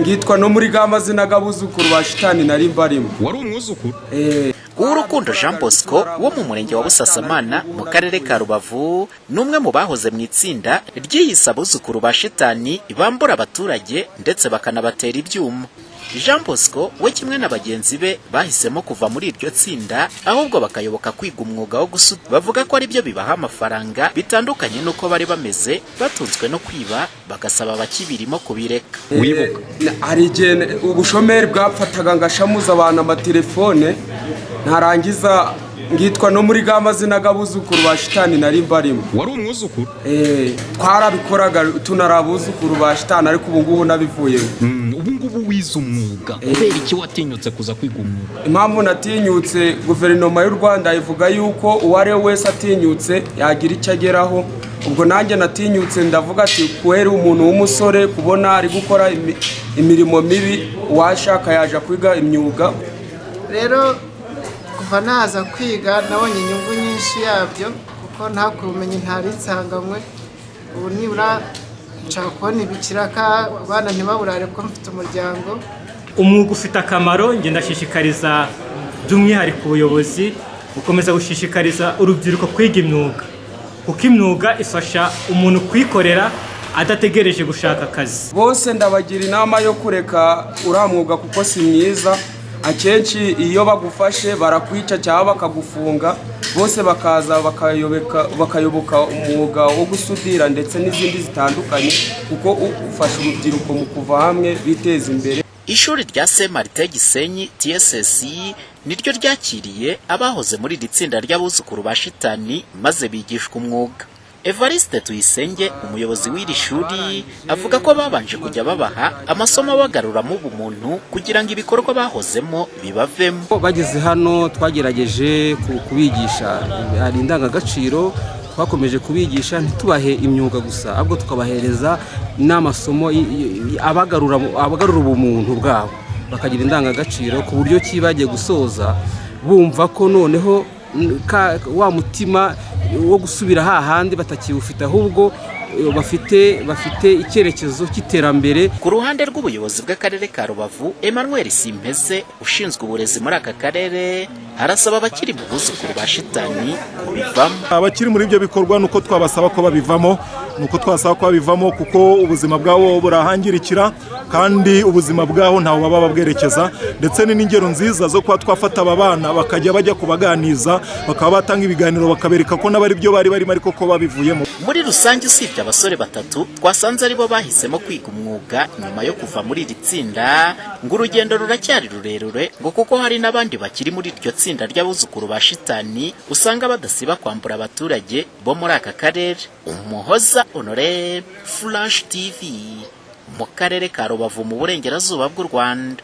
Ngitwa no muri ga mazina g'abuzukuru ba shitani nari mbarimo. Wari umwuzukuru? Eh. Uwurukundo Jean Bosco wo mu murenge wa Busasamana mu karere ka Rubavu ni umwe mu bahoze mu itsinda ryiyise abuzukuru ba shitani, bambura abaturage ndetse bakanabatera ibyuma. Jean Bosco we kimwe na bagenzi be bahisemo kuva muri iryo tsinda, ahubwo bakayoboka kwiga umwuga wo gusudira. Bavuga ko ari byo bibaha amafaranga, bitandukanye n'uko bari bameze batunzwe no kwiba, bagasaba abakibirimo kubireka. Wibuka? Hari igihe ubushomeri bwapfataga ngashamuza abantu amatelefone, ntarangiza ngitwa no muri ga mazina g'abuzukuru ba shitani nari mbarimo. Wari umwuzukuru? Eh, twarabikoraga tunari abuzukuru ba shitani, ariko ubu ngubu nabivuyemo. Ubu ngubu wize umwuga, kubera iki watinyutse kuza kwiga umwuga? Impamvu natinyutse, guverinoma y'u Rwanda ivuga yuko uwo ari we wese atinyutse yagira icyo ageraho. Ubwo nanjye natinyutse, ndavuga ati guhera umuntu w'umusore kubona ari gukora imirimo mibi, uwashaka yaje kwiga imyuga. Rero kuva naza kwiga nabonye inyungu nyinshi yabyo, kuko ntakuye ubumenyi ntari nsanganywe. Ubu nibura nshaka kubona ibikiraka, abana ntibaburare, kuko mfite umuryango. Umwuga ufite akamaro. Njye ndashishikariza by'umwihariko ubuyobozi gukomeza gushishikariza urubyiruko kwiga imyuga, kuko imyuga ifasha umuntu kwikorera adategereje gushaka akazi. Bose ndabagira inama yo kureka uriya mwuga kuko si mwiza. Akenshi iyo bagufashe barakwica cyangwa bakagufunga. Bose bakaza bakayoboka umwuga wo gusudira ndetse n'izindi zitandukanye, kuko ufasha urubyiruko mu kuva hamwe biteza imbere. Ishuri rya Saint Martin Gisenyi TSS niryo ryakiriye abahoze muri iri tsinda ry'abuzukuru ba shitani, maze bigishwa umwuga. Evariste Tuyisenge, umuyobozi w'iri shuri, avuga ko babanje kujya babaha amasomo abagaruramo ubumuntu kugira ngo ibikorwa bahozemo bibavemo. Bageze hano twagerageje kubigisha, hari indangagaciro twakomeje kubigisha, ntitubahe imyuga gusa, ahubwo tukabahereza n'amasomo abagarura ubumuntu bwabo, bakagira indangagaciro ku buryo ki bagiye gusoza bumva ko noneho wa mutima wo gusubira hahandi batakiwufite, ahubwo bafite icyerekezo cy'iterambere. Ku ruhande rw'ubuyobozi bw'akarere ka Rubavu, Emmanuel Simpeze ushinzwe uburezi muri aka karere arasaba abakiri mu buzukuru ba shitani kubivamo. Abakiri muri ibyo bikorwa nuko twabasaba ko babivamo, nuko twasaba ko babivamo, kuko ubuzima bwabo burahangirikira kandi ubuzima bwaho ntawe baba babwerekeza. Ndetse ni n'ingero nziza zo kuba twafata aba bana bakajya bajya kubaganiza, bakaba batanga ibiganiro, bakabereka ko nabo ari byo bari barimo ariko ko babivuyemo. Muri rusange, usibye abasore batatu twasanze aribo bahisemo kwiga umwuga nyuma yo kuva muri iri tsinda, ngo urugendo ruracyari rurerure, ngo kuko hari n'abandi bakiri muri iryo tsinda ry'abuzukuru ba shitani usanga badasiba kwambura abaturage bo muri aka karere. Umuhoza Honore, Flash TV, mu karere ka Rubavu mu burengerazuba bw'u Rwanda.